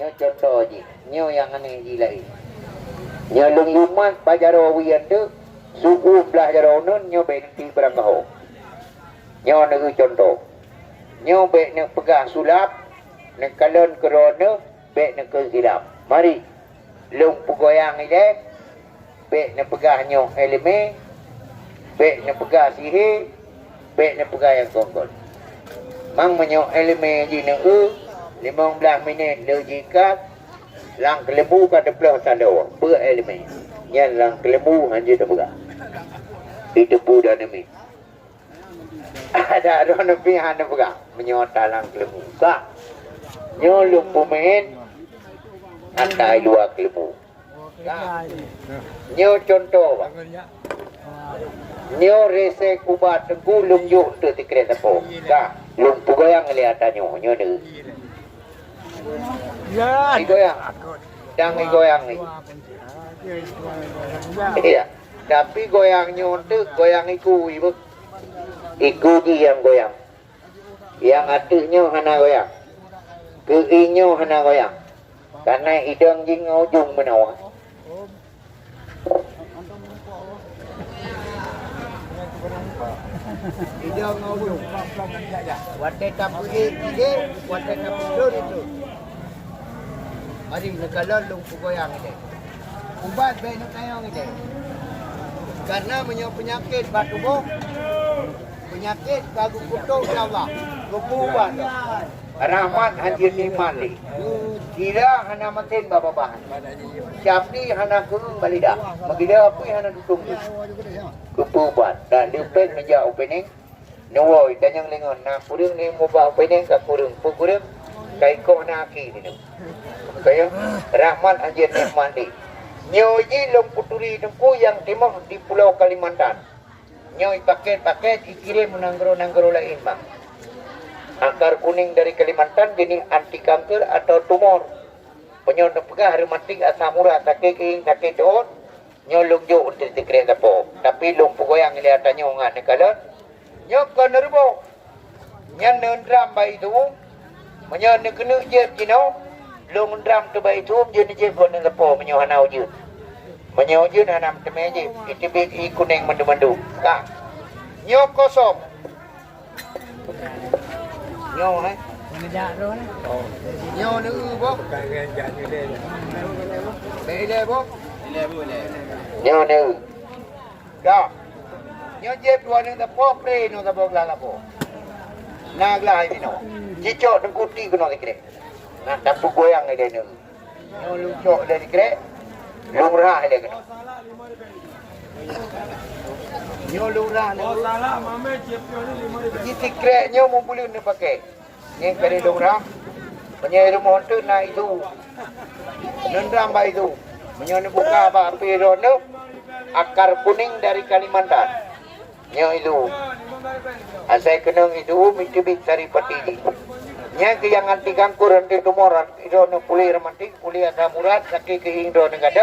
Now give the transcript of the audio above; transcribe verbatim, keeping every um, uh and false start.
Nyoe contoh jih, nyoe nyang aneh jih laén. Nyoe lôn lumat bak jaroe wie anteuk, suku blah jaroe uneun nyoe bèk neutiek barang gaho. Nyoe neugeu contoh. Nyoe bèk neupeugah sulap, neukalon keudroe neuh, bèk neukheun silap. Mari, lôn peugoyang ilèe, bèk neupeugah nyoe èleumèe, bèk neupeugah sihé, bèk neupeugah nyang kon-kon. Mang meunyoe èleumèe jineue, limong blaih minèt lheueh jikat, lam keuleumbu ka teuplôh taloe, peue èleumèe. Nyan lam keuleumbu hanjeuet teupeugah. Jiteupeue dan neumi. Ada droeneuh pih hana peugah, meunyoe talang keuleumbu. Ka. Nyoe lôn peumiet ata i luwa keuleumbu. Ka. Nyoe contoh, bah. Nyoe resep ubat teungku lôn jok teuk sikrek sapo. Ka. Lôn peugoyang lé ata nyoe, nyoe deuh. Igoyang. Dang igoyang ni. Iya. Tapi goyang nyoe teuk goyang iku, ibu. Iku jih nyang goyang. Nyang ateueh nyoe hana goyang. Keu ié nyoe hana goyang. Karena idong jih ngon ujong meunoe. Idong ngon ujong. Watèe tapeuék, ék, watèe tapeutrôn, trôn. Mari neukalon lôn peugoyang ilèe. Ubat bèk neutanyong ilèe. Karena meunyoe peunyakét bak tuboh, peunyakét ka geupeutrok lé Allah, geupeuubat. Rahmat hanjeuet nikmat lé. Gila hana masen bak babah. Syapli hana kureueng bak lidah. Meugila apui hana tutong. Geupeuubat. Dan leupeng neujak u Penang. Neuwoe, tanyong lé ngon, na kureueng nyoe mubak u Penang ka kureueng. Peue kureueng? Ka ikoh na aki sineuk. Kaya, rahmat hanjeuet nikmat lé. Nyoe jih lôn peuturi teungku nyang timoh di Pulo Kalimantan. Nyoe ipaket-paket ikirém u nanggroe-nanggroe laén, bang. Akar kuning dari Kalimantan jeunèh anti kanker atau tumor. Meunyoe neupeugah rematik, asam urat, sakét keuieng, sakét doot, nyoe lôn jok untuk sikrek sapo. Tapi lôn peugoyang lé ata nyoe ngat neukalon. Nyoe kon neuruboh. Nyan neundram bak isu. Meunyoe neukeuneuk jép jinoe, lôn neundram teuk bak isu, jeuet neujép kon neusapo meunyoe hana ujeuen. Meunyoe ujeuen hana meuteumé jép, iteubiet ié kunéng mandum-mandum. Ka. Nyoe kosong. Nyoe, eh? Nyoe neueu, boh. Bèk ilèe, boh. Nyoe neueu. Dah. Nyoe jép dua nyoe sapo, pré nyoe sapo glah sapo. Na glah hai sinoe. Cicok teungku ti keunoe sikrek. Na tapeugoyang ilèe nyoe. Nyoe lôn cok ilèe sikrek. Lôn rhah ilèe keunoe. Nyoe lôn rhah ilèe. Ji sikrek nyoe mubuleuen neupaké. Nyan keuneuk dong rhah. Meunyoe rumoh teuk na isu. Neundram bak isu. Meunyoe neubuka bak api droeneuh, akar kuning dari Kalimantan. Nyoe isu. Asai keunong isu, meuteubit sari pati jih. Nyan keuh nyang anti kanker, anti tumor, droeneuh puléh rematik, puléh asam urat, sakét keuieng droeneuh gadôh.